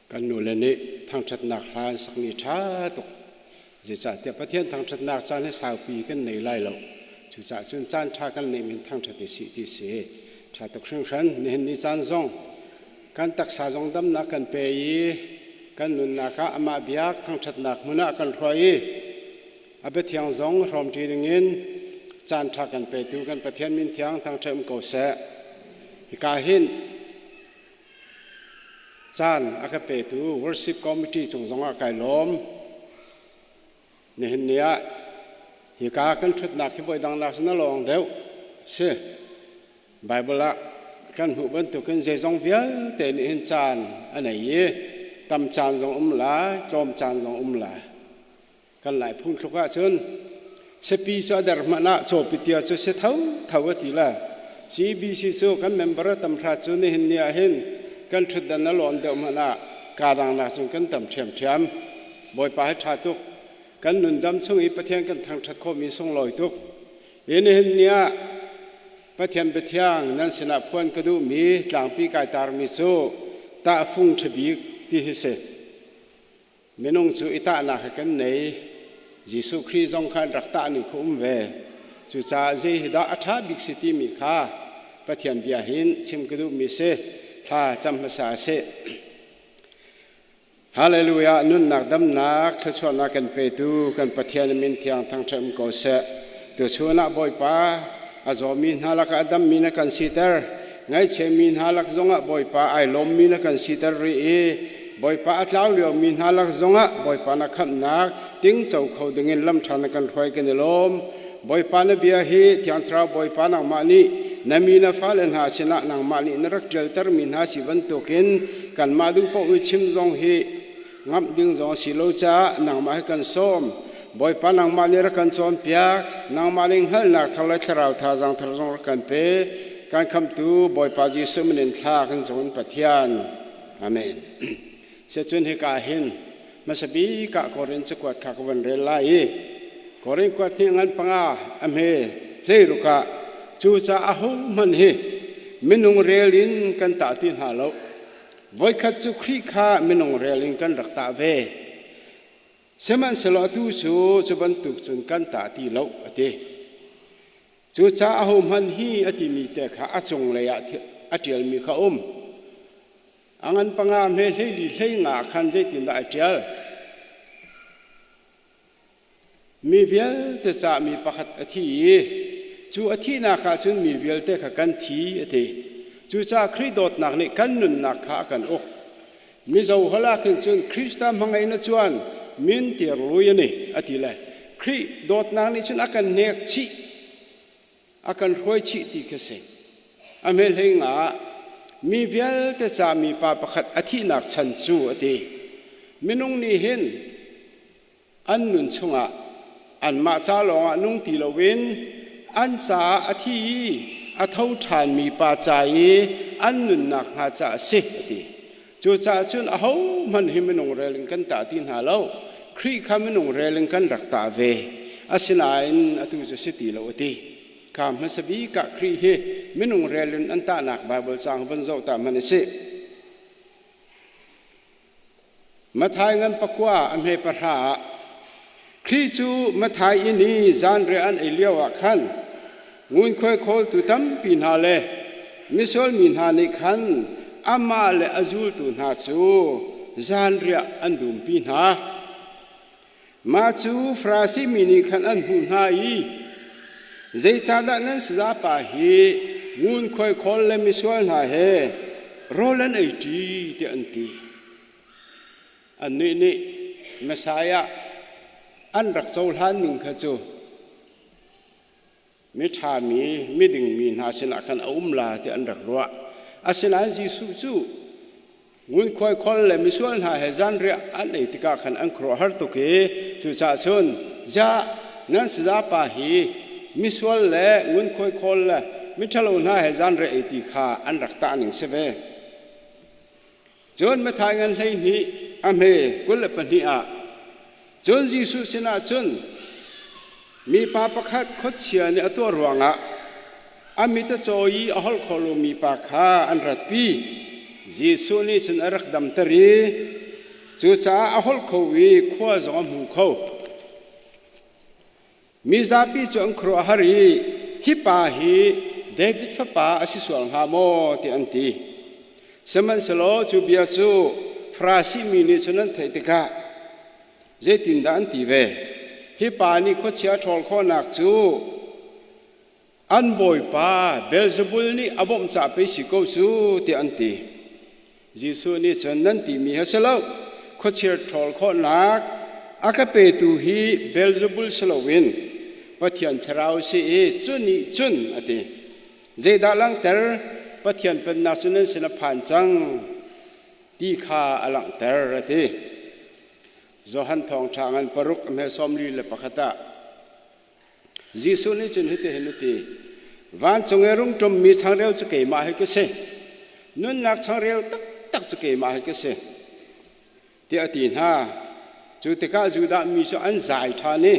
Kan nule nih thangṭhatnak hla an sakmi ṭha tuk. Zeicahtiah Pathian thangṭhatnak caan hi saupi kan nei lai lo. Cucaah cun caan ṭha kan neih min thangṭhat i sih ti si. Ṭha tuk hringhran. Nihin ni caan zong kan taksa zong damnak kan pe i kan nunnak ah amah biak thangṭhatnak hmun ah kan hruai i a biathiang zong hrawmṭi dingin caan ṭha kan petu kan Pathian min thiang thangṭhat um ko seh. Hika hin Caan a ka petu worship committee cung zongah kai lawm. Nihin ni ah hika kan ṭhutnak hi voi dang nak cun a lawng deuh si. Bible ah kan hmuh bantukin zeizong vialte nih hin caan a nei i tam caan zong um lai, tlawm caan zong um lai. Kan Lai phungthluk ahcun siapi cu a der hmanh ah cawpitia cu si thotho a ti le CBC cu kan member a tam hrat cu nihin ni ah hin kan ṭhutdan a lawn deuh hmanh ah kaa dangnak cun kan tam ṭhiamṭhiam. Bawipa hi ṭha tuk. Kan nundam chung i Pathian kan thangṭhat khawhmi sunglawi tuk. Hi nihin ni ah Pathian biathiang nan sinah phuan ka duhmi tlangpi kai tarmi cu tahfung ṭhabik ti hi si. Minung cu i tahnak he kan nei. Jesuh Khrih zong kha an rak tahning kha um ve. Cucaah zei hi dah a ṭha bik si timi kha Pathian bia hin chim ka duhmi si. Thla cam hmasa a si. Hallelujah! Nunnak damnak thluachuahnak kan petu kan Pathian min thiang thangṭhat um ko seh. Tuchun ah Bawipa a zawmi hna lakah a dammi na kan siter. Ngaihchiami hna lak zongah Bawipa ai lawmmi na kan siter rih i Bawipa a tlau liomi hna lak zongah Bawipa na khamhnak tingco kho dingin lamṭha na kan hruai kan i lawm. Bawipa na bia hi Thiang Thlarau Bawipa nangmah nih na mi na fale hna sinah nangmah nih na rak ṭialtermi hna si bantukin kanmah duh paoh i chim zong hi ngamh ding zong a si lo caah nangmah hi kan sawm. Bawipa nangmah nih rak kan cawnpiak, nangmah nih hngalhnak thar le thlarau thazaang thar zong rak kan pe. Kan khamhtu Bawipa Jesuh min in thla kan zung in Pathian. Amen. Secun hika hin hmasa bik ah Korin cakuat kha ka van rel lai i Korin kuat hnih ngan panga a hme hlei ruk ah cucaah ahohmanh hi minung rel in kan tah ti hna lo. Voikhat cu Khrih kha minung rel in kan rak tah ve. Sihmanhsehlaw atu cu cu bantuk cun kan tah ti lo a ti. Cucaah ahohmanh hi a timi te kha a cunglei ah a ṭialmi kha um. A ngan panga hme hleili hlei nga khan zeitindah a ṭial? Mi vialte cah mi pakhat a thi i cu a thihnak ah cun mi vialte kha kan thi a ti. Cucaah Khrih dawtnak nih kan nunnak kha a kan uk. Mizo holh ah khin cun Krista hmangaihna chuan min tir lui a ni a ti le Khrih dawtnak nih cun a kan hnek chih a kan hruai chih ti khi si. A hmelhlei nga mi vialte ca mipa pakhat a thihnak chan cu a ti. Minung nih hin an nun chungah anmah ca lawngah nung ti loin an caah a thi i a tho ṭhanmi pa ca i an nunnak hnga ca a si a ti. Cucaah cun ahohmanh hi minung rel in kan tah ti hna lo. Khrih kha minung rel in kan rak tah ve. Asinain atu cu si ti lo a ti. Kha hmasa bik ah Khrih hi minung rel in an tahnak Baibal caang von zoh ta hmanh a si. Matthai ngan pakua a hme pahra ah Khrih cu Matthai inn i zanriah an ei lioah khan ngunkhuai khawltu tampi hna le misual mi hna nih khan amah le a zultu hna cu zanriah an dumpi hna. Mah cu Farasi mi nih khan an hmuh hna i zeicahdah nan sayapa hi ngunkhuai khawl le misual hna he rawl an ei ṭi tiah an ti. Annih nih Messiah an rak cohlan ning kha cu miṭhami, miding mi hna sinah khan a um la ti an rak ruah. Asinain Jesuh cu ngunkhuai khol le misual hna he zanriah an ei tikah khan an khuaruahhar tuk i cucaah cun ziah nan sayapa hi misual le ngunkhuai khawl le miṭhalo hna he zanriah ei ti kha an rak tah ning si ve. Cun Matthai ngan 12 a hme 22 ah cun Jesuh sinah cun mipa pakhat khuachia nih a tuah ruangah a mit a caw i a holh kho lomi pa kha an ratpi. Jesuh nih cun a rak damter i Cucaah a holh kho i khua zong a hmu kho. Mizapi cu an khuaruahhar i hi pa hi David fapa a si sual hnga maw tiah an ti. Sihmanhsehlaw cu bia cu Farasi mi nih cun an theih tikah zeitindah an ti ve? Hi pa nih khuachia a ṭhawl khawhnak cu an bawipa Beelzebul nih a bawmh caah pei si ko cu tiah an ti. Jesuh nih cun nan timi a si lo. Khuachia ṭhawl khawhnak a ka petu hi Beelzebul si loin Pathian Thlarau a si i cu nih cun a ti. Zeidah langhter? Pathian Pennak cu nan sin a phan cang ti kha a langhter a ti. Johan Thawngṭha ngan paruk a hme 41 ah Jesuh nih cun hitihin a ti, Vancung i rung ṭummi changreu cu keimah hi ka si. Nunnak changreu taktak cu keimah hi ka si. Tiah a ti hna. Cu tikah Judah mi cu an zai ṭhan i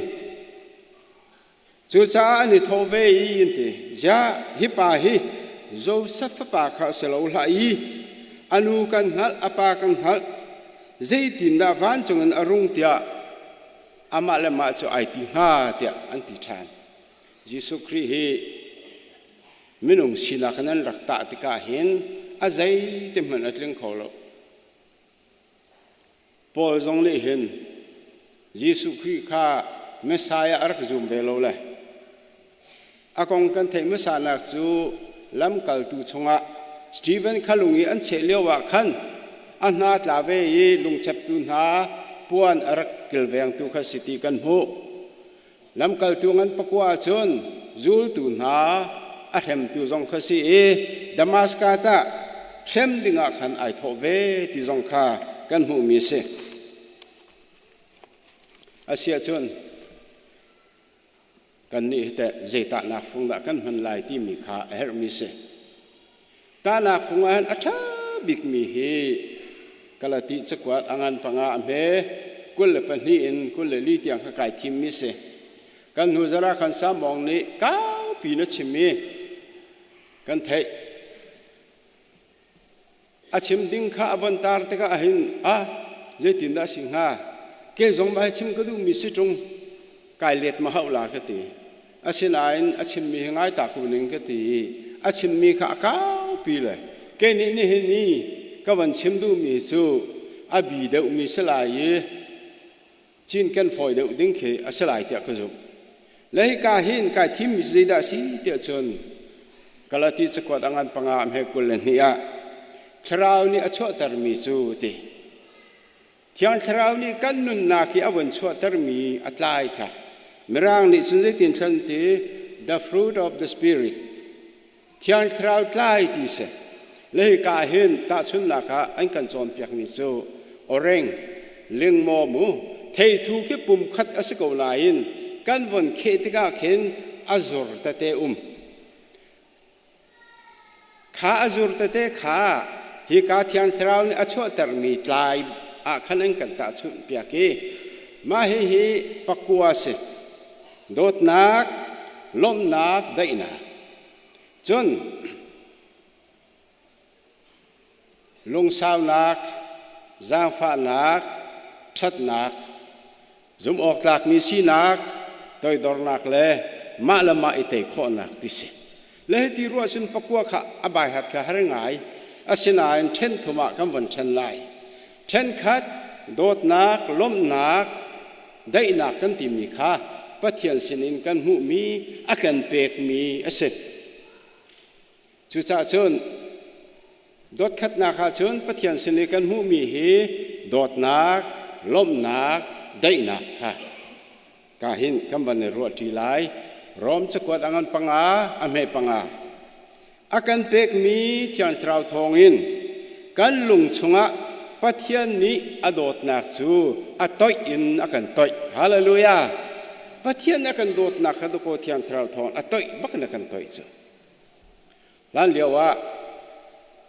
cucaah an i thawh ve i an ti, Ziah, hi pa hi Josef fapa kha a si lo hlah i a nu kan hngalh, a pa kan hngalh, zeitindah vancung in a rung tiah amah le mah cu ai ti hnga tiah an ti ṭhan. Jesuh Khrih hi minung sinak in an rak tah tikah hin a zeiti hmanh a tling kho lo. Paul zong nih hin Jesuh Khrih kha Messiah a rak zum ve lo le a kong kan theih hmasanak cu lamkaltu chungah Stephen kha lung i an cheh lio ah khan a hna tla ve i lungcheptu hna puan a rak kilvengtu kha si ti kan hmuh. Lamkaltu ngan pakua ahcun zultu hna a hremtu zong kha si i Damaskas ah hrem dingah khan ai thawh ve ti zong kha kan hmuhmi a si. Asiahcun Kannih hi teh zei tahnak fung dah kan hman lai timi kha a herhmi si. Tahnak fung ah hin a ṭha bikmi hi Galati cakuat a ngan panga a hme 22 in 24 tiang kha kai thimmi si. Kan hnu zarh ah khan Samawng nih kaupi na chim i kan theih. A chim ding kha a von tar tikah ahhin ah zeitindah a si hnga? Kei zong mah hi chim ka duhmi si ṭung kai let ma hauh la ka ti. Asinain a chimmi hi ngai ta ko ning ka ti i a chimmi kha a kaupi le kei nih nihin i ka van chim duhmi cu a bi deuhmi si lai i cinken fawi deuh ding khi a si lai tiah ka zumh. Le hika hin kai thimmi cu zeidah a si tiah cun Galati cakuat a ngan panga a hme 22 ah Thlarau nih a chuahtermi cu ti. Thiang Thlarau nih kan nunnak hi a vun chuahtermi a tlai kha Mirang nih cun zeitin thlan ti the fruit of the spirit Thiang Thlarau tlai ti si. Le hika hin tahchunhnak ah an kan cawnpiakmi cu oreng, lingmaw mu, theithu khi pum khat a si ko nain kan von kheh tikah khin a zur tete um. Kha a zur tete kha hika Thiang Thlarau nih a chuahtermi tlai ah khan an kan tahchunh piak i mah hihi pakua si. Dawtnak, lawmhnak, daihnak. Cun lungsaunak, zaangfahnak, ṭhatnak, zumhawktlakmi sinak, toidornak le mah le mah i tei khawhnak ti si. Le hiti ruah cun pakua kha a baihat kha har ngai. Asinain ṭhen thum ah kan von ṭhen lai. Ṭhenkhat dawtnak, lawmhnak, daihnak kan timi kha Pathian sinin kan hmuhmi a kan pekmi a si. Cucaah cun dawtkhatnak ah cun Pathian sin i kan hmuhmi hi dawtnak, lawmhnak, daihnak kha ka hin kan van i ruahṭi lai. Rom cakuat a ngan panga, a hme panga. A kan pekmi Thiang Thlarau thawngin kan lung chungah Pathian nih a dawtnak cu a toih in a kan toih. Hallelujah! Pathian a kan dawtnak kha dakaw Thiang Thlarau thawngin a toih bak in a kan toih cu. Hlan lio ah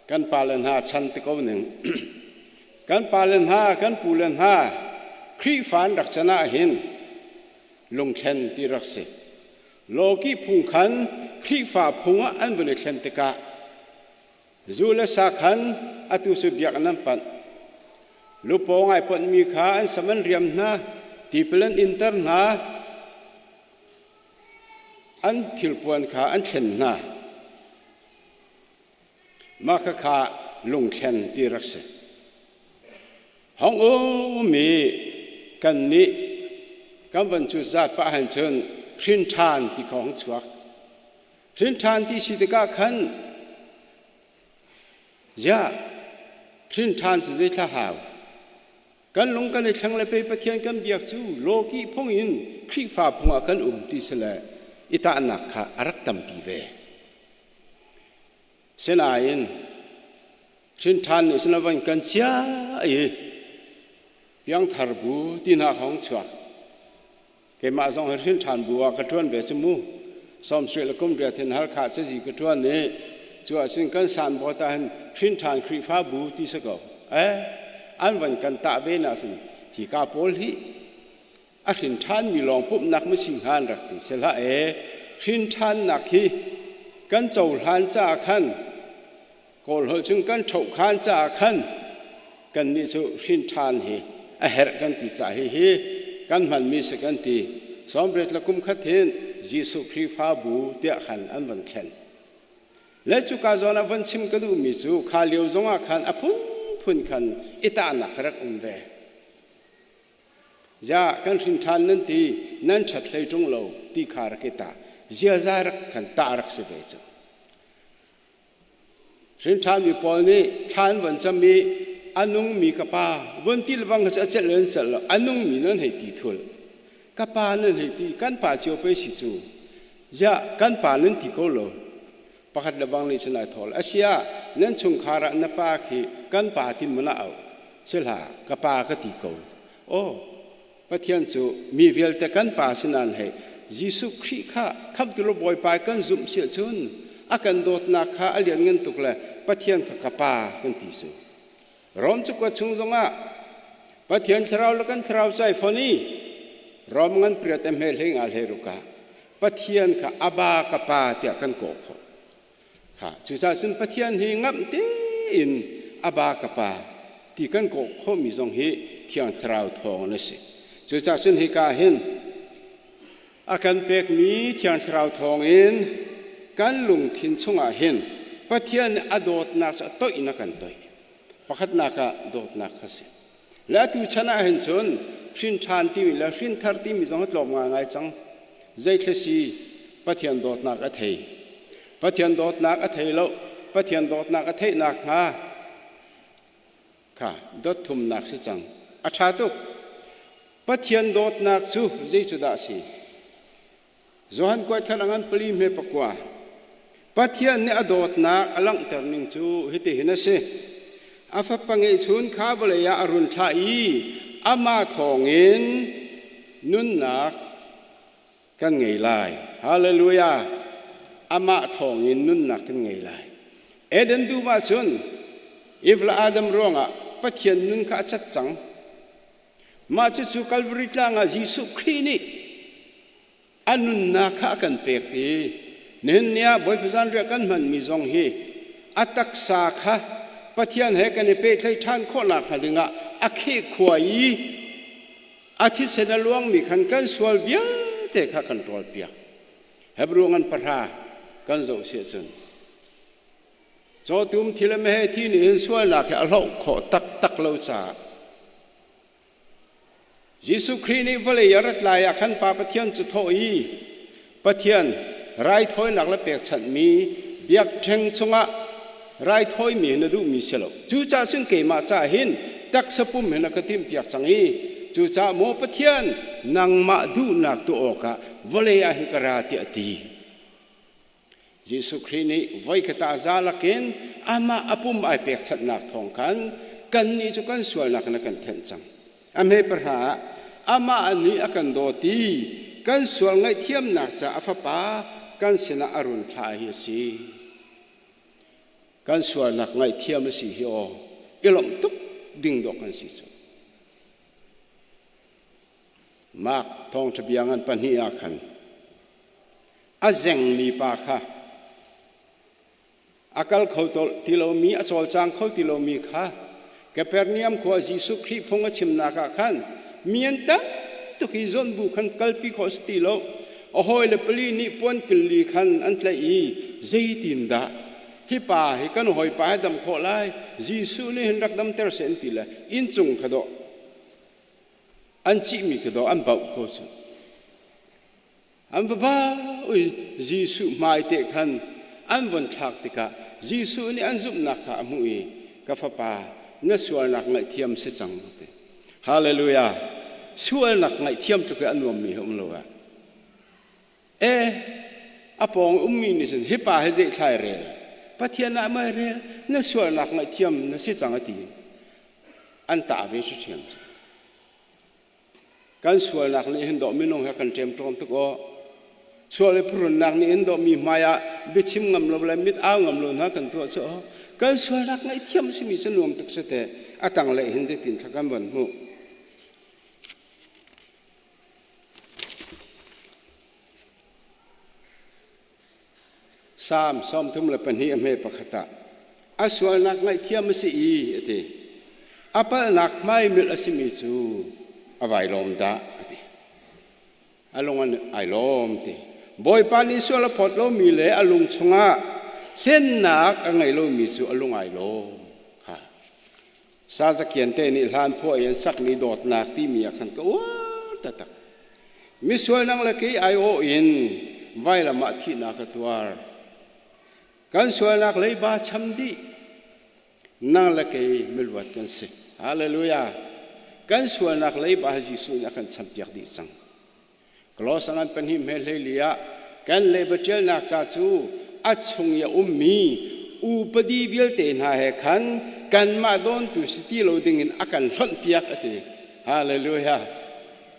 kan pale hna chan te ko ning kan pale hna kan pule hna Khrihfa an rak can ah hin lungthlen ti rak si. Lawki phung khan Khrihfa phung ah an vun i thlen tikah zu le sa khan atu cu biakinn an panh. Lupawng ai ponhmi kha an sam an riam hna, tipil an inter hna, an thilpuan kha an thlen hna. Mah khakha lungthlen ti rak si. Hong ummi kannih kan van cu zat pah han cun hrin ṭhan ti kha hong chuak. Hrin ṭhan ti si tikah khan ziah hrin ṭhan cu zeithla hau? Kan lung kan i thleng le pei Pathian kan biak cu lawkih phung in Khrihfa phung ah kan um ti si le i tahnak kha a rak tampi ve. Sinain hrinṭhan nih cun a van kan chia i piangthar bu ti hna hong chuak. Keimah zong hi hrinṭhan bu ah ka ṭuan ve si mu. Sawmsarih le kum riat hin Halkha cazi ka ṭuan i cu ahcun kan sanbawt ah hin hrinṭhan Khrihfa bu ti si ko. Eh, an van kan tah ve na sin hika pawl hi a hrin ṭhanmi lawng pumhnak ma si hnga an rak ti si hlah e hrin ṭhannak hi kan cohlan caah khan Kawl holh cun kan ṭhohkhan caah khan kannih cu hrin ṭhan hi a herh kan ti caah hihi kan hmanmi si kan ti. Sawmriat le kum khat hin Jesuh Khrihfabu tiah khan an van thlen. Le cuka zawn ah van chim ka duhmi cu kha lio zongah khan a phunphun khan i tahnak rak um ve. Ziah kan hrin ṭhan nan ti, nan ṭhat hlei ṭung lo ti kha rak i tah. Ziaza rak khan tah rak si ve cu. Hrin ṭhanmi pawl nih thla an von cam i a nungmi ka pa von ti lebang kha cu a celh lo an celh lo a nungmi nan hei ti thul. Ka pa nan hei ti kan pa cio pei si cu. Ziah kan pa nan ti ko lo. Pakhat lebang nih cun ai thawl. Asiah nan chungkhar ah na pa khi kan pa tin maw na auh? Si hlah, ka pa ka ti ko. Aw, Pathian cu mi vialte kan Pa si nain hei Jesuh Khrih kha khamhtu le Bawipa kan zumh si ahcun a kan dawtnak kha a lianngan tuk le Pathian kha ka Pa kan ti si. Rom cakuat chung zongah Pathian thlarau le kan thlarau cai fon i Rom ngan priat e hme hlei nga hlei ruk ah Pathian kha Abba ka Pa tiah kan kawh khawh. Kha cucaah cun Pathian hi ngamh tein Abba ka Pa ti kan kawh khawhmi zong hi Thiang Thlarau thawng a si. Cucaah cun hika hin a kan pekmi Thiang Thlarau thawngin kan lungthin chungah hin Pathian nih a dawtnak cu a toih in a kan toih. Pakhatnak ah dawtnak kha si. Le atu chan ah hin cun hrin ṭhan timi le hrinthar timi zong a tlawm ngaingai cang. Zeithla si Pathian dawtnak a thei. Pathian dawtnak a thei lo. Pathian dawtnak a theih nakhnga kha dot thumnak si cang. A ṭha tuk. Pathian dawtnak cu zei cu dah a si? Johan kuat khat a ngan pali hme pakua. Pathian nih a dawtnak a langhter ning cu hitihin a si. A fapa ngeihchun kha vawlei ah a run thlah i amah thawngin nunnak kan ngei lai. Hallelujah! Amah thawngin nunnak kan ngei lai. Eden dum ah cun Eve le Adam ruangah Pathian nun kha a cat cang. Mah cucu Kalvari tlang ah Jesuh Khrih nih a nunnak kha a kan pek i nihin ni ah Bawipa zanriah kan hmanmi zong hi a taksa kha Pathian he kan i pehtlaih ṭhan khawhnak hnga dingah a khehkhua i a thisen a luangmi khan kan sual vialte kha kan ṭawlpiak. Hebrew ngan pahra kan zoh si ahcun cawtum thil le meheh thi nih hin sualnak hi a hloh khawh taktak lo caah Jesuh Khrih nih vawlei a rat lai ah khan Pa Pathian cu thawh i Pathian raithawinak le pekchanhmi biakṭheng chungah raithawimi hi na duhmi si lo. Cucaah cun keimah caah hin taksa pum hin a ka timhpiak cang i cucaah maw Pathian nangmah duhnak tuah awkah vawlei ah hin ka ra tiah a ti. Jesuh Khrih nih voikhat ah za lakin amah a pum ai pekchanhnak thawng khan kannih cu kan sualnak in a kan thenh cang. A hme pahra ah amah nih a kan dawt i kan sual ngaihthiamnak caah a fapa kan sinah a run thlah hi a si. Kan sualnak ngaihthiam a si hi aw i lawmh tuk ding dawh kan si cu. Mark thawngṭha bia ngan pahnih ah khan a zengmi pa kha a kal kho ti lomi a cawlcang kho ti lomi kha. Kapernaum khua Jesuh Khrih phung a chimnak ah khan mi an tam tuk i zawnbu khan kalpi khawh si ti lo. A hawile pali nih puan killi khan an tlaih i zeitindah hi pa hi kan hawipa hi dam khawh lai, Jesuh nih hin rak damter seh an ti le inncung kha dawh an cihmi kha dawh an bauh ko cu. An va bau i Jesuh hmaite khan an von thlak tikah Jesuh nih an zumhnak kha a hmuh i ka fapa na sualnak ngaihthiam si cang ti. Hallelujah. Sualnak ngaihthiam tluk i a nuammi hi um lo ah. E a pawng ummi nih cun hi pa hi zei thlai rel Pathian ah mei rel na sualnak ngaihthiam na si cang a ti. An tah ve ṭhiam. Kan sualnak nih hin dawh minung he kan ṭemṭawm tuk aw. Sual i phuhrunnak nih hin dawh mi hmai ah biachim ngam lo le mit au ngam lo hna kan tuah cu aw. Kan sualnak ngaihthiam simi cu nuam tuk si te. A tanglei hin zeitin thla kan von hmuh. Salm 32 a hme pakhat ah a sualnak ngaihthiam a si i a ti. A palhnak hmaimilh a simi cu a vai lawm dah a ti. A lung an ai lawm ti. Bawipa nih sual a phawt lomi le a lung chungah hlennak a ngei lomi cu a lung ai lawm kha. Sazakian te nih hlan phuah i an sakmi dawtnak timi ah khan ka uar taktak. Misual nang le kei aiawh in vailam ah thihnak ka tuar. Kan sualnak leiba cham dih. Nang le kei miluat kan si. Hallelujah. Kan sualnak leiba Jesuh nih a kan champiak dih cang. Kolosa ngan pahnih hme hleili ah kan leiba ṭialnak ca cu a chung i a ummi upadi vialte hna he khan kanmah dawntu si ti lo dingin a kan hlonhpiak a ti. Hallelujah.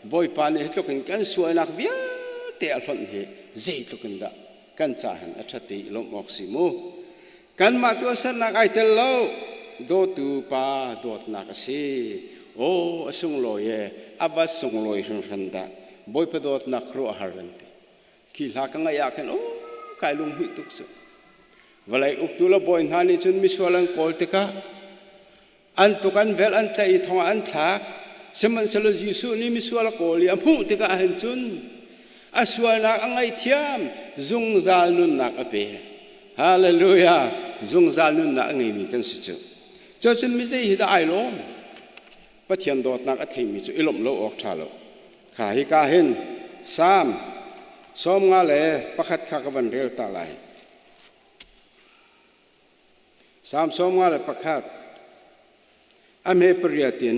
Bawipa nih hi tluk in kan sualnak vialte a hlonh hi zeitluk in dah kan ca hin a ṭhat i lawmh awk si mu. Kanmah tuahsernak ai tel lo, dawtu pa dawtnak a si. Aw, a sunglawi e, a va sunglawi hringhran dah. Bawipa dawtnak khuaruahhar an ti. Khi hla ka ngaih ah khan, aw, kai lunghmuih tuk cu. Vawlei uktu le bawi hna nih cun misual an kawl tikah an tuk an velh an tlaih i thong ah an thlak. Sihmanhsehlaw Jesuh nih misual a kawl i a hmuh tikah hin cun a sualnak a ngaihthiam, zungzal nunnak a pek. Hallelujah! Zungzal nunnak a ngeimi kan si cu. Cucun mi zei hi dah ai lawm? Pathian dawtnak a theimi cu i lawmh lo awk ṭha lo. Kha hi ka hin Salm 51 kha ka van rel ta lai. Salm 51 a hme pariat in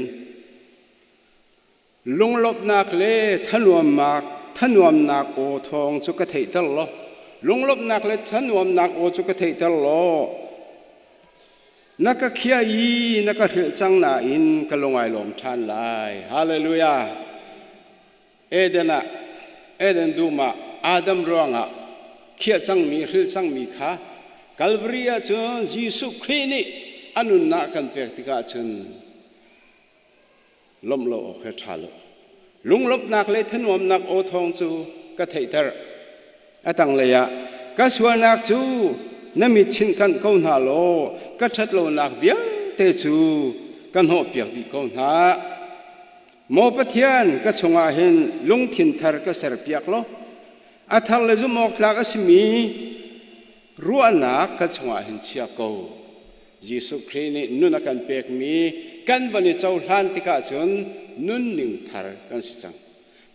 lunglawmhnak le thanuamnak thanuamnak aw thawng cu ka theihter law lunglawmhnak le thanuamnak aw cu ka theihter law na ka khiah i na ka hrilh cang nain ka lung ai lawm ṭhan lai. Hallelujah. Eden ah Eden dum ah Adam ruangah khiah cangmi hrilh cangmi kha Calvary ah cun Jesuh Khrih nih a nunnak kan pek tikah cun lawmh lo awk he ṭha lo. Lunglawmhnak le thanuamnak aw thawng cu ka theihter. A tanglei ah ka sualnak cu na mit chinh kanh ko hna law ka ṭhatlonak vialte cu ka hnawhpiak dih ko hna. Maw Pathian, ka chungah hin lungthin thar ka serpiak law a thar le zumh awk tlak a simi ruahnak ka chungah hin chia ko. Jesuh Khrih nih nun a kan pekmi kan van i cohlan tikah cun nunning thar kan si cang.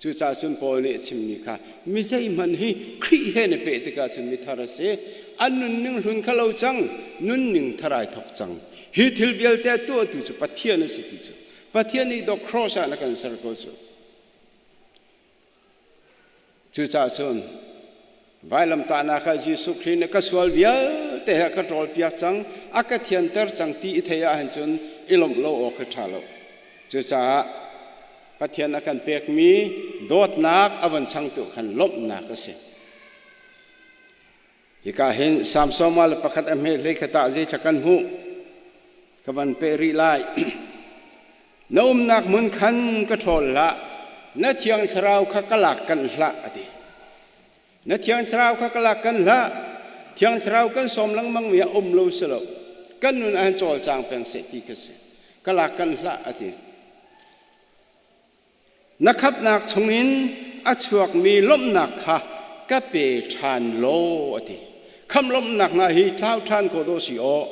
Cucaah cun Paul nih a chimmi kha mi zeihmanh hi Khrih he na peh tikah cun mithar a si. An nunning hlun kha lo cang, nunning thar ai thawk cang. Hi thil vialte a tuahtu cu Pathian a si ti cu Pathian nih dawk cross ah na kan ser ko cu. Cucaah cun vailamtahnak ah Jesuh Khrih nih ka sual vialte he a ka ṭawlpiak cang, a ka thianter cang ti i theih ahhin cun i lawmh lo awk hi ṭha lo. Cucaah Pathian a kan pekmi dawtnak a von changtu khan lawmhnak a si. Hika hin Salm 41 a hme hlei khat ah zeithla kan hmuh ka van peh rih lai. Na umnak hmun khan ka ṭhawl hlah, na thiang thlarau kha ka lak kanh hlah a ti. Na thiang thlarau kha ka lak kanh hlah. Thiang thlarau kan sawm lengmang mi ah um lo si lo. Kan nun ah hin cawlcang peng seh ti kha si. Ka lak kan hlah a ti. Na khamhnak chungin a chuakmi lawmhnak kha ka pe ṭhan law a ti. Khamh lawmhnak hna hi tlau ṭhan khawh dawh si aw.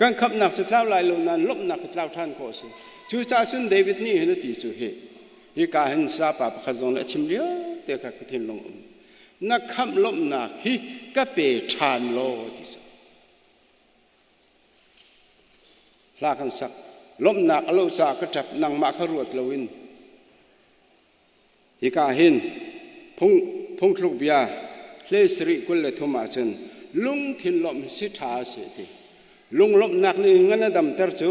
Kan khamhnak cu tlau lai lo nain lawmhnak hi tlau ṭhan khawh a si. Cucaah cun David nih hin a ti cu hi hika hin sapa pakhat zong nih a chim lio te kha ka thinlung um. Na khamh lawmhnak hi ka pe ṭhan law ti cu. Hla kan sak. Lawmhnak a lo caah ka ṭap, nangmah kha ruat loin. Hika hin phung, phungthluk bia hlei sarih 23 ahcun lungthin lawmh hi si ṭha a si ti. Lunglawmhnak nih ngan a damter cu.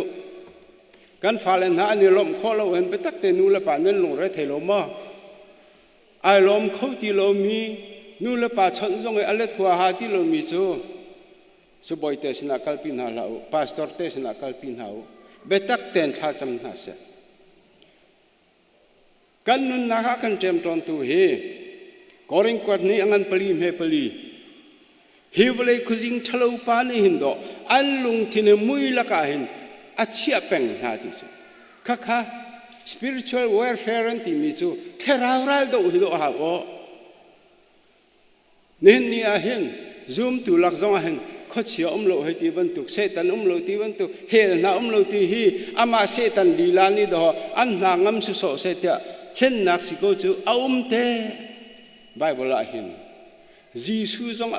Kan fale hna an i lawmh khawh lo hin biatak te nu le pa nan lungre thei lo maw? Ai lawm kho ti lomi nu le pa chawnh zong i a let huaha ti lomi cu Sibawi te sinah kalpi hna hlah u, pastor te sinah kalpi hna u. Biatak tein thlacam hna seh. Kan nunnak ah kan ṭemṭawntu hi Korin kuat nih a ngan pali hme pali hi vawlei khuazing ṭhalo pa nih hin dawh an lungthin hi mui lakah hin a chiah peng hna ti si. Khakha spiritual warfare an timi cu thlarau ral doh hi dawh hau aw. Nihin ni ah hin zumtu lak zong ah hin khuachia um lo hei ti bantuk, Satan um lo ti bantuk, hell hna um lo ti hi amah Satan lila nih dawh an hna ngam sawsawh seh tiah hlennak si ko cu a um te. Bible ah hin Jesuh zong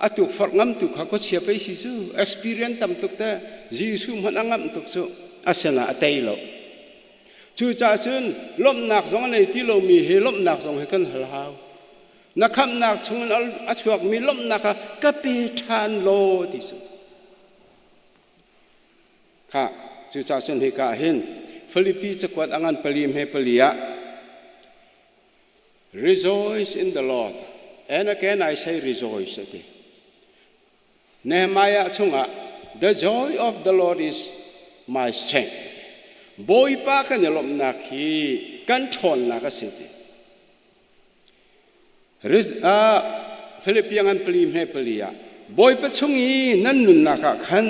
a tukforh ngam tu kha khuachia pei si cu experience tam tuk te Jesuh hmanh a ngamh tuk cu asina a tei lo. Cucaah cun lawmhnak zong a nei ti lomi hi lawmhnak zong hi kan hal hau. Na khamhnak chungin a chuakmi lawmhnak kha ka pe ṭhan law ti cu. Kha cucaah cun hika ah hin Filipi cakuat a ngan pali hme pali ah Rejoice in the Lord and again I say rejoice a ti. Nehemiah chungah the joy of the Lord is my strength. Bawipa kan i lawmhnak hi kan ṭhawnnak a si ti. Philippian an pali hme pali ah Bawipa chung i nan nunnak ah khan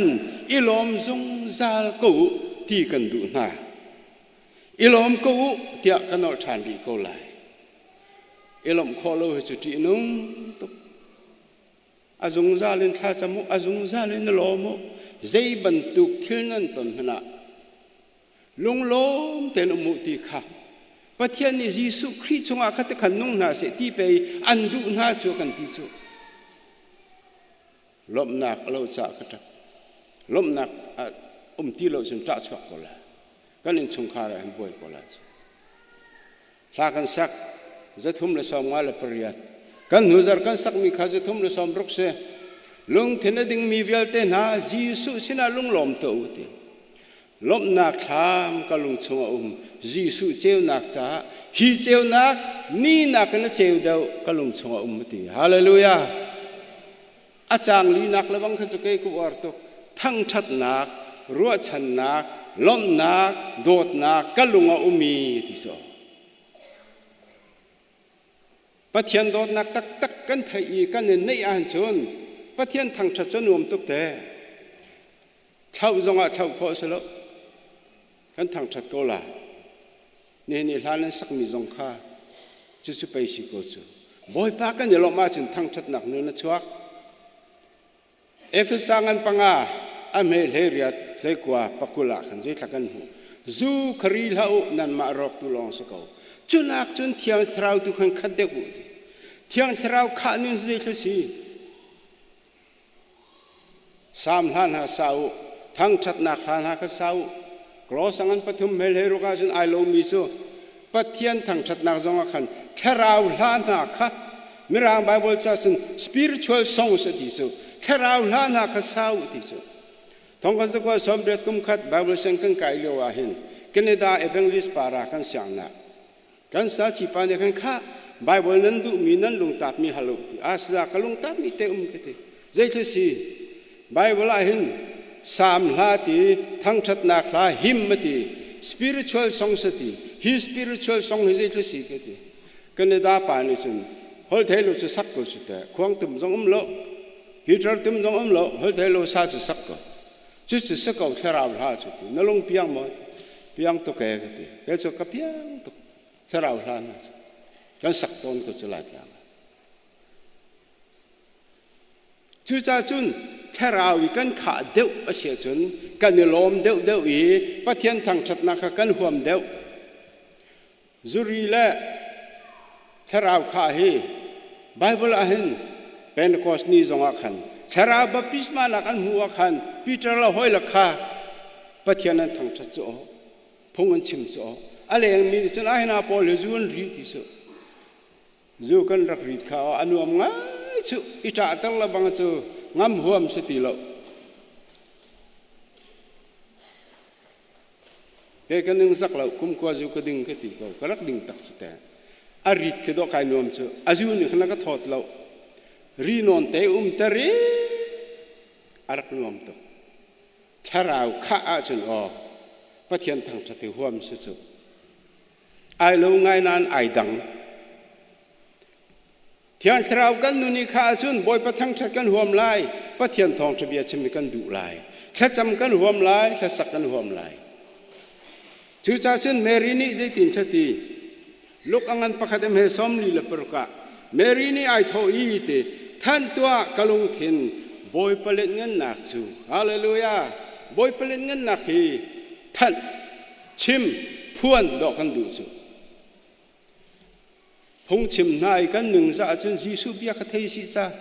i lawm zungzal ko u ti kan duh hna. I lawm ko u tiah ka nolh ṭhan rih ko lai. I lawmh khawh lo hi cu ṭihnung tuk. A zungzal in thlacam u, a zungzal in lawm u. Zei bantuk thil nan ton hmanh ah lunglawm tein um u ti kha Pathian nih Jesuh Khrih chungah kha tikhan nung hna seh ti pei an duh hna cu kan ti cu. Lawmhnak a lo caah ka ṭap. Lawmhnak a um ti lo cun ṭah chuak ko lai. Kan innchungkhar ah hin buai ko lai. Hla kan sak 358. Kan hnuzar kan sakmi kha 360 si. Lungthin a dingmi vialte hna Jesuh sinah lunglawm tuah u ti. Lawmhnak thlam ka lung chung a um. Jesuh ceunak caah hi ceunak ni nakin a ceu deuh ka lung chung a um ti. Hallelujah. A caang linak lebang kha cu kei ka uar tuk. Thangṭhatnak, ruahchannak, lawmhnak, dawtnak ka lung a umi ti cu. Pathian dawtnak taktak kan theih i kan i neih ahcun Pathian thangṭhat cu nuam tuk te. Thlauh zongah thlauh khawh a si lo. Kan thangṭhat ko la. Nihin i hla nan sakmi zong kha cucu pei si ko cu. Bawipa kan i lawmh ahcun thangṭhatnak nun a chuak. Efesa ngan panga a hme hlei riat hlei kua pakul ah khan zeithla kan hmuh. Zu khari hlah u nanmah rawk tu lawng si ko. Cunak cun Thiang Thlarau tu khan khat deuh u ti. Thiang Thlarau khah nun zeithla si. Salm hla hna sa u, thangṭhatnak hla hna kha sa u. Klos an pathum hmel he ruk ahcun ai lomi cu Pathian thangṭhatnak zongah khan thlarau hla hna kha Mirang Bible ca cun spiritual songs a ti cu thlarau hla hna kha sa u ti cu thong kan zakua sawmriat kum khat Bible siang kan kai lio ah hin Canada Evangelist para kan siangnak Kan saci pa nih khan khah Bible nan duhmi nan lungtapmi hal u ti. A sa ka lungtapmi te um ka ti. Zeithil si Bible ah hin Salm hla ti, thangṭhatnak hla hymn a ti, spiritual songs a ti. Hi spiritual song hi zeithil si ka ti. Canada pa nih cun holthei lo cu sak ko si teh. Khuang tum zong um lo, guitar tum zong um lo, holthei lo sa cu sak ko. Cucu si ko thlarau hla cu ti. Na lung piang maw? Piang tuk e ka ti. Kei cu ka piang tuk. Thlarau hla hna cu. Kan sak tawn ko cu Laitlang ah. Cucaah cun thlarau i kan khah deuh a si ahcun kan i lawm deuhdeuh i Pathian thangṭhatnak kha kan huam deuh. Zuri le thlarau khah hi Baibal ah hin Pentecost ni zongah khan thlarau baptisma nak an hmuh ah khan Peter le hawile kha Pathian an thangṭhat cu aw phung an chim cu aw a lengmi nih cun ahina pawl hi zu an ri ti cu zu kan rak rit kha aw a nuam ngai cu i ṭahter le bang cu ngam huam si ti lo. Kei ka ning zak lo kum kua zu ka ding ka ti ko ka rak ding tak si te a rit khi dawh kai nuam cu a zu nih khan a ka thawt lo ri nawn te um te ri a rak nuam tuk thlarau khah ahcun aw Pathian thangṭhat hi huam si cu ai lo ngai nain ai dang. Thiang Thlarau kan nun i kha ahcun Bawipa thangṭhat kan huam lai, Pathian thawngṭha bia chim hi kan duh lai, thlacam kan huam lai, hlasak kan huam lai. Cucaah cun Mary nih zeitin ti Luke a ngan pakhat em he 46 ah Mary nih ai thawh i ti than tuah ka lungthin Bawipa lianngannak cu Hallelujah Bawipa lianngannak hi thanh chim phuan dawh kan duh cu. Phungchim hna i kan ningzah ahcun Jesuh bia kha thei sih ca.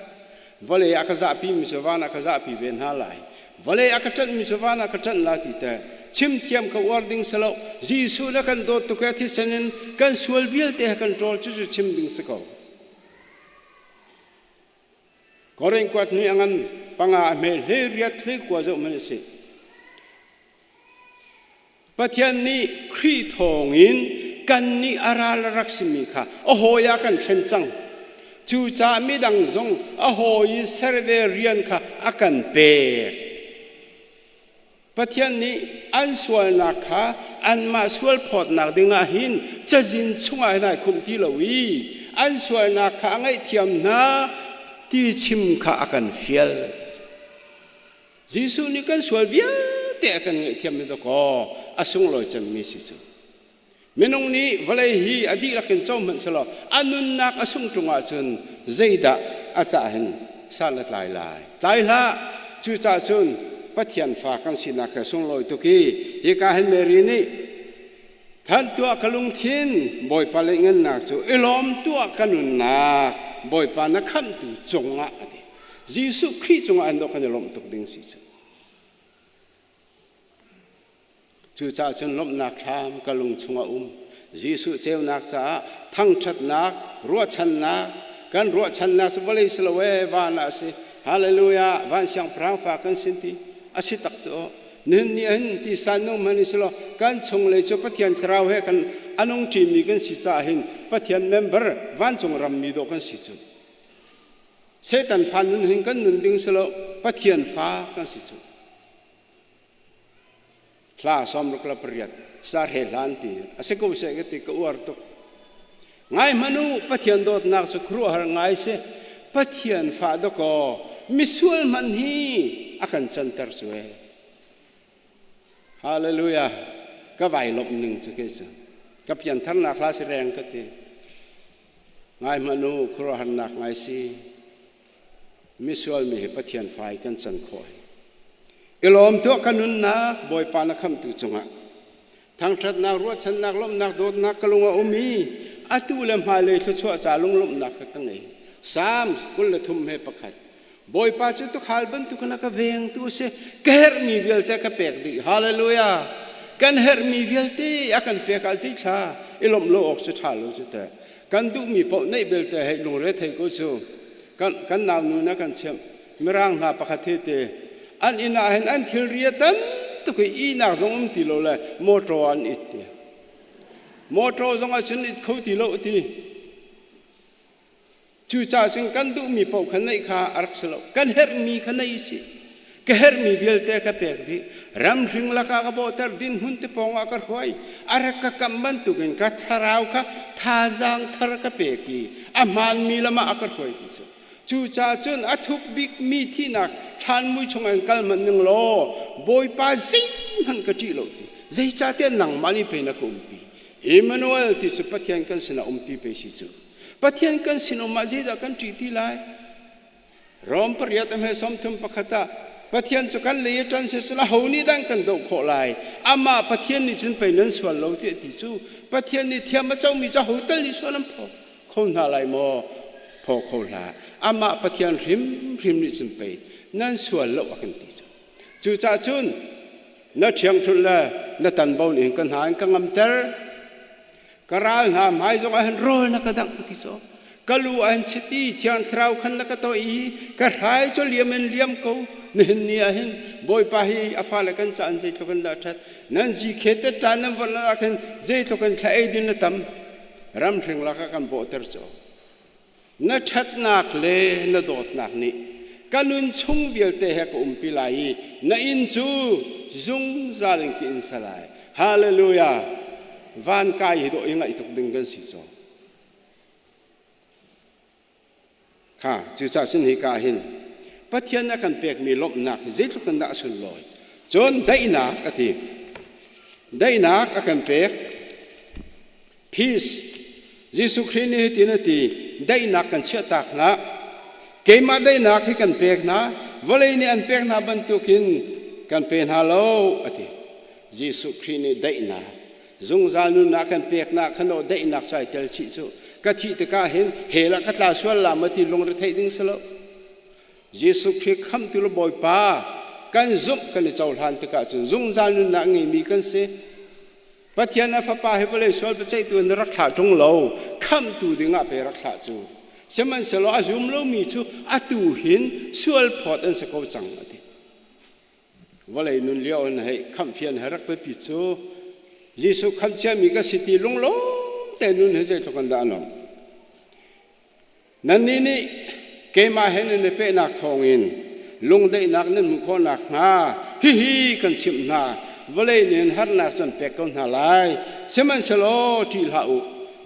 Vawlei ah ka zahpimi cu van ah ka zahpi ve hna lai. Vawlei ah ka ṭanhmi cu van ah ka ṭanh la ti teh. Chim thiam kha uar ding si lo. Jesuh na kan dawt tuk i a thisen in kan sual vialte he kan ṭawl cucu chim ding si ko. Korin kuat hnih a ngan panga a hme hlei riat hlei kua zoh hmanh a si. Pathian nih Khrih thawngin kannih a ral a rak simi kha a hawi ah kan thlen cang. Cucaah midang zong a hawi i ser ve rian kha a kan pek. Pathian nih an sualnak kha anmah sualphawtnak dingah hin cazin chungah hin ai khumh ti lo i an sualnak kha a ngaihthiam hna ti chim kha a kan fial. Jesuh nih kan sual vialte a kan ngaihthiam ni dakaw a sunglawi cemmi si cu. Minung nih vawlei hi a dihlak in co hmanh selaw a nunnak a sung ṭung ahcun zeidah a cah hin san a tlai lai. Tlai hlah! Cucaah cun Pathian fa kan sinak he sunglawi tuk i hika hin Mary nih Thanh tuah ka lungthin Bawipa le ngannak cu i lawm tuah ka nunnak Bawipa na khamhtu cungah a ti. Jesuh Khrih cungah an kan i lawmh tuk ding si cu. Cucaah cun lawmhnak thlam ka lung chungah um. Jesuh ceunak caah thangṭhatnak, ruahchannak, kan ruahchannak cu vawlei si lo ee, van ah a si. Hallelujah, van siangpahrang fa kan sin ti a si tak cu. Nihin ni hin ti san nung hmanh si law kan chunglei cu Pathian thlarau he kan a nung ṭimi kan si caah hin Pathian member vancung rammi dawh kan si cu. Satan fa nun hin kan nun ding si lo Pathian fa kan si cu. Hla 68 sarhe hlan ti a si ko seh ka ti ka uar tuk. Ngai hmanh u Pathian dawtnak cu khuaruahhar ngai si. Pathian fa dakaw misual hmanh hi a kan canter cu e. Hallelujah. Ka vai lawmh ning cu kei cu. Ka piantharnak hla si reng ka ti. Ngai hmanh u, khuaruahharnak ngai si. Misual mi hi Pathian fa i kan can khawh hi. I lawm tuah ka nunnak Bawipa na khamhtu cungah. Thangṭhatnak, ruahchannak, lawmhnak, dawtnak ka lung a um i atu le hmailei thluachuah ca lunglawmhnak kha ka ngei. Psalm 23 he pakhat. Bawipa cu tuukhal bantukin a ka vengtu a si. Ka herhmi vialte ka pek dih. Hallelujah! Kan herhmi vialte a kan pek ah zeithla i lawmh lo awk cu ṭha lo cu teh. Kan duhmi paoh neih belte hei lungre thei ko cu. Kan, kan naunu na kan chimh. Mirang hna pakhat he te an inn ah hin an thilri a tam tuk i ihnak zong um ti lo le motor an it ti. Motor zong ah cun it kho ti lo ti. Cucaah cun kan duhmi paoh kha neih kha a rak si lo. Kan herhmi kha nei si. Ka herhmi vialte ka pek dih. Ramhring lakah ka bawhter, dinhmun te pawng ah ka hruai. A rak ka kamh bantukin ka thlarau kha thazaang thar ka pek i a hmaanmi lam ah a ka hruai ti cu. Cucaah cun a thuk bikmi thihnak thlanmui chungah in kal hmanh ning law Bawipa zeihmanh ka ṭih lo ti. Zeicahtiah nangmah nih pei na ka umpi. Emmanuel ti cu Pathian kan sinah umpi pei si cu. Pathian kan sin um ah zeidah kan ṭih ti lai? Rom pariat a hme 31 ah Pathian cu kan lei i ṭan siseh aho nih dah an kan doh khawh lai? Amah Pathian nih cun pei nan sual lo tiah ti cu Pathian nih thiam a comi cu aho tal nih sual an phaw kho hna lai maw? Phaw kho hlah. Amah Pathian hrimhrim nih cun pei nan sual lo a kan ti cu. Cucaah cun na ṭhiangṭhunh le na tanbo nih ka hna in ka ngamter. Ka ral hna hmai zongah hin rawl na ka dangh ti caw. Ka lu ah hin chiti thiang thlarau khan na ka toih i ka hrai cu liam in liam ko. Nihin ni ah hin Bawipa hi a fale kan ca in zeitluk in dah ṭhat. Nan zi khe te ṭan nan von ah khin zeitluk in thla ei din na tam. Ramhring lakah kan bawhter caw. Na ṭhatnak le na dawtnak nih ka nun chung vialte he ka umpi lai i na inn cu zungzal in ka in sa lai. Hallelujah! Van kai hi dawh i ngaih tuk ding kan si caw. Kha, cucaah cun hika ah hin Pathian a kan pekmi lawmhnak hi zeitluk in dah a sunlawi. Cun daihnak a ti. Daihnak a kan pek. Peace. Jesuh Khrih nih hitin a ti, daihnak kan chiahtak hna. Keimah daihnak hi kan pek hna, vawlei nih an pek hna bantukin kan pe hna lo, a ti. Jesuh Khrih nih daihnak, zungzal nunnak kan peknak khan aw daihnak cu ai tel chih cu. Ka thih tikah hin hell ah ka tla sual la ma ti lungre theih ding si lo. Jesuh Khrih khamhtu le Bawipa kan zumh kan i cohlan tikah cun zungzal nunnak ngeimi kan si. Pathian a fapa hi vawlei sual biaceihtu in rak thlah ṭung lo, khamhtu dingah pe rak thlah cu. Sihmanhsehlaw a zum lomi cu atu hin sual phawt an si ko cang a ti. Vawlei nun lio in hei khamhfian he rak biapi cu Jesuh khamh ciami ka si ti lunglawm te nun hi zeitluk in dah a nuamh. Nannih nih keimah he nan i pehnak thawngin lungdaihnak nan hmuh khawh nakhnga hihi kan chimh hna. Vawlei nih harnak cu an pek ko hna lai. Sihmanhsehlaw ṭih hlah u,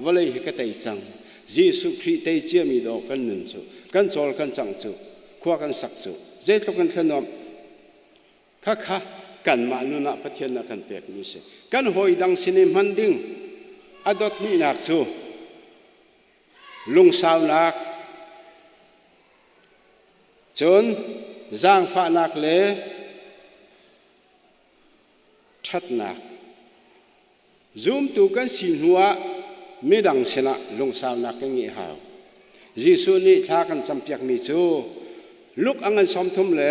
vawlei hi ka tei cang. Jesuh Khrih tei ciami dawh kan nun cu, kan cawl kan cangh cu, khua kan sak cu, zeitluk in thlanuamh Khakha kanmah nun ah Pathian a kan pekmi si. Kan hawi dang sin i hman ding a dot hnihnak cu lungsaunak, cun zaangfahnak le ṭhatnak. Zumtu kan si hnuah midang sinah lungsaunak kan ngeih hau. Jesuh nih thla kan campiakmi cu Luke a ngan 30 le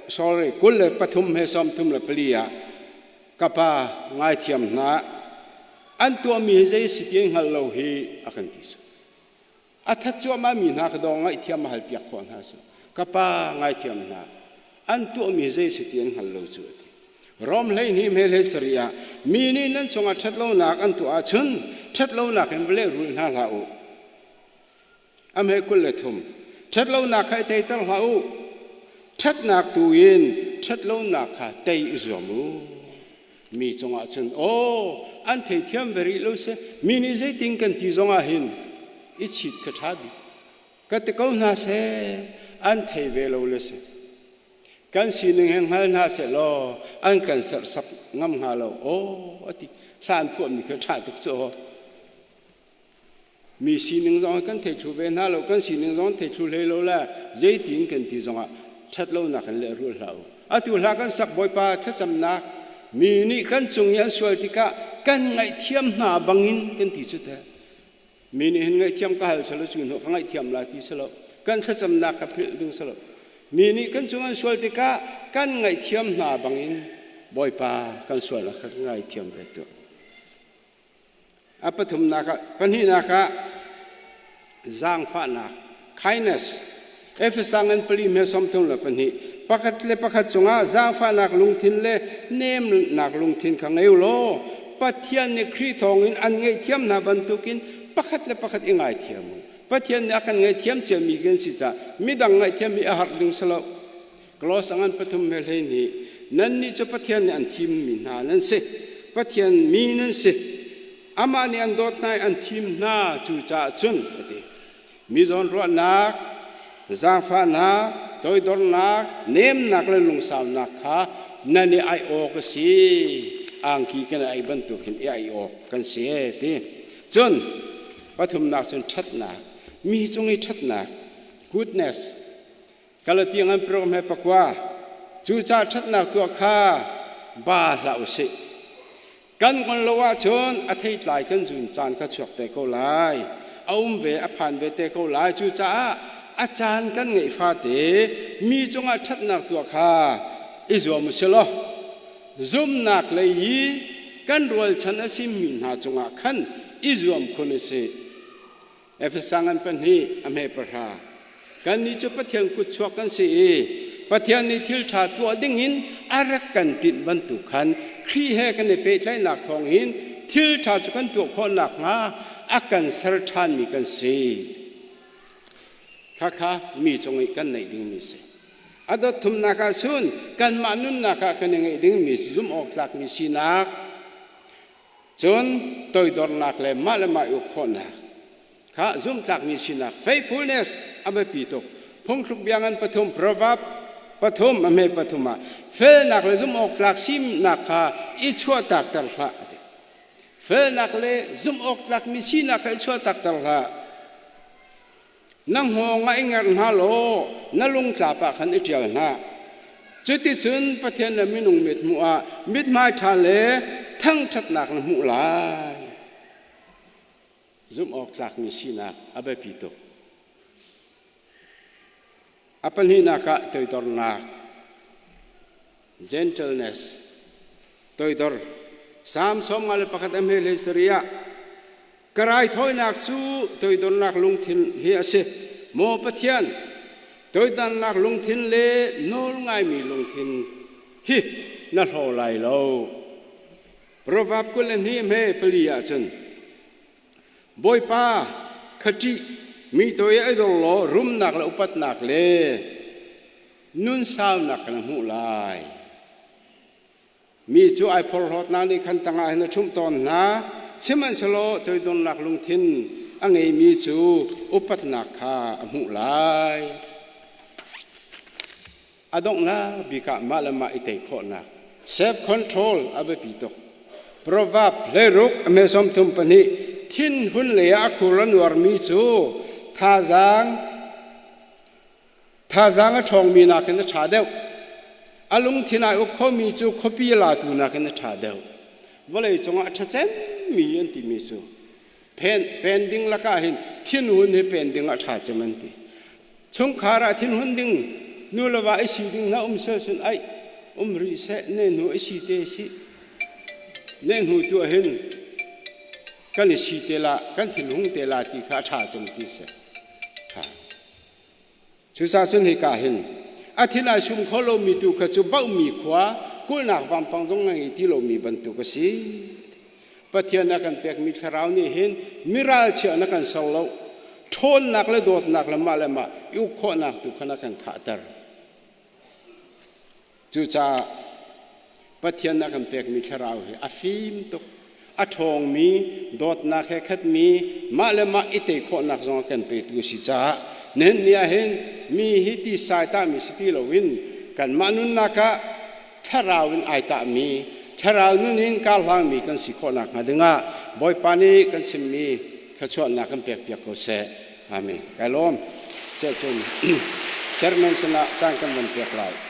sorry 23 he 34 ah ka pa ngaithiam hna an tuahmi hi zei si ti hngal lo hi a kan ti. A that cuahmah mi hna ka dawng ngaihthiam a halpiak khawh hna cu ka pa ngaithiam hna an tuahmi zei si ti an hngal lo cu a ti. Rom 12 hme 17 ah mi nih nan cungah ṭhatlonak an tuah ahcun ṭhatlonak in va lehrul hna hlah u. A hme 23 ṭhatlonak kha i teiter hlah u. Ṭhatnak tu in ṭhatlonak kha tei i zuam u. Mi cungah cun aw an theithiam ve rih lo si mi nih zeitin kan ti zongah hin i chit kha ṭha bik ka ti ko hna seh an thei ve lo le si kan sining he hngal hna seh law an kan serhsak ngam hnga lo aw a ti hlan phuahmi kha ṭha tuk cu aw Mi sining zong kan thei thlu ve hna lo, kan sining zong thei thlu hlei lo le zeitin kan ti zongah ṭhatlonak in lehrul hlah u. Atu hla kan sak Bawipa thlacamnak mi nih kan cung i an sual tikah kan ngaihthiam hna bangin kan ti cu teh. Mi nih hin ngaihthiam ka hal selo cu hnu ka ngaihthiam la ti selo kan thlacamnak kha philh ding selo. Mi nih kan cung an sual tikah kan ngaihthiam hna bangin Bawipa kan sualnak kha ngaithiam ve tuah. A pathumnak ah, pahnihnak ah zaangfahnak, kindness. Efesa ngan pali hme 32 pakhat le pakhat cungah zaangfahnak lungthin le nemnak lungthin kha ngei u law Pathian nih Khrih thawngin an ngaihthiam hna bantukin pakhat le pakhat i ngaithiam u. Pathian nih a kan ngaihthiam ciami kan si caah midang ngaihthiam hi a har ding si lo. Klos a ngan pathum he 12 nannih cu Pathian nih an thimmi hna nan si Pathian mi nan si amah nih an dawt hna i an thim hna cucaah cun a ti mi zawn ruahnak. Zaangfahnak, toidornak, nemnak le lungsaunak kha nan i aih awk a si. Angki kan i aih bantuk hin i aih awk kan si ti. Cun pathumnak cun ṭhatnak, mi cung i ṭhatnak, goodness. Galati ngan program he pakua. Cucaah ṭhatnak tuah kha ba hlah u sih. Kan ngol lo ahcun a theitlai kan zun caan kha chuak te ko lai. A um ve, a phan ve te ko lai. Cucaah a caan kan ngeih fate mi cungah ṭhatnak tuah kha i zuam u sih law zumnak lei i kan rualchan a simi hna cungah khan i zuam khun u sih. Efesa ngan pahnih a hme pahra. Kannih cu Pathian kutchuak kan si i Pathian nih thil ṭha tuah dingin a rak kan tinh bantuk khan Khrih he kan i pehtlaihnak thawngin thil ṭha cu kan tuah khawh nakhnga a kan ser ṭhanmi kan si. Khakha mi cung i kan neih dingmi si. A dot thumnak ah cun kanmah nunnak ah kan i ngeih dingmi zumh awk tlakmi sinak Cun toidornak le mah le mah i uk khawhnak kha zumhtlakmi sinak faithfulness a biapi tuk. Phungthluk bia ngan pathum proverb pathum a hme pathum ah felnak le zumhawktlak sinak kha i chuahtakter hlah a ti. Felnak le zumhawktlakmi sinak kha i chuahtakter hlah. Na hngawng ah i ngerh hna law na lungtlap ah khan i ṭial hna. Cuticun Pathian le minung mithmuh ah mithmai ṭha le thangṭhatnak na hmuh lai. Zumh awk tlakmi sinak a biapi tuk. A pahnihnak ah toidornak, gentleness, toidor. Salm 51 a hme hlei sarih ah Ka raithawinak cu toidornak lungthin hi a si. Maw Pathian, toidornak lungthin le nawlngaimi lungthin hi na hlaw lai lo. Proverb 22 hme pali ah cun Bawipa kha ṭih mi toi a dor law rumnak le upatnak le nun saunak na hmuh lai. Mi cu ai phorhlawtnak nih khan tangah hin a ṭhumh tawn hna, sihmanhsehlaw toidornak lungthin a ngeimi cu upatnak kha a hmuh lai. A donghnak bik ah mah le mah i tei khawhnak self control a biapi tuk. Proverb 16 a hme 34 thinhun lei ah a khur a nuarmi cu thazaang Thazaang a ṭhawngmi nakin a ṭha deuh. A lungthin ai uk khomi cu khuapi latu nakin a ṭha deuh. Vawlei cungah a ṭha cemmi an timi cu pen, pen ding lakah hin thinhun hi pen ding ah ṭha cem an ti. Chungkhar ah thinhun ding nu le va i si ding hna um sel sun ai um rih seh ne hnu i si te si ne hnu tu ah hin kan i si te la kan thinhung te la ti kha a ṭha cem ti si. Cucaah cun hika hin a thin ai sum kho lomi tu kha cu bauhmi khua kulhnak vampang zong a ngei ti lomi bantuk a si. Pathian a kan pekmi thlarau nih hin miralchia na kan ser lo. Ṭhawnnak le dawtnak le mah le mah i uk khawhnak tu kha na kan khahter. Cucaah Pathian a kan pekmi thlarau hi a fim tuk, a ṭhawngmi, dawtnak he khatmi, mah le mah i tei khawhnak zong a kan petu a si caah nihin ni ah hin mi hi ti sai tahmi si ti loin kanmah nunnak ah thlarau in ai tahmi, thlarau nun in karhlangmi kan si khawhnak hnga dingah Bawipa nih kan chimmi thluachuahnak kan pekpiak ko seh. Amen. Kai lawm. Cun chairman sinah caan kan von pek lai.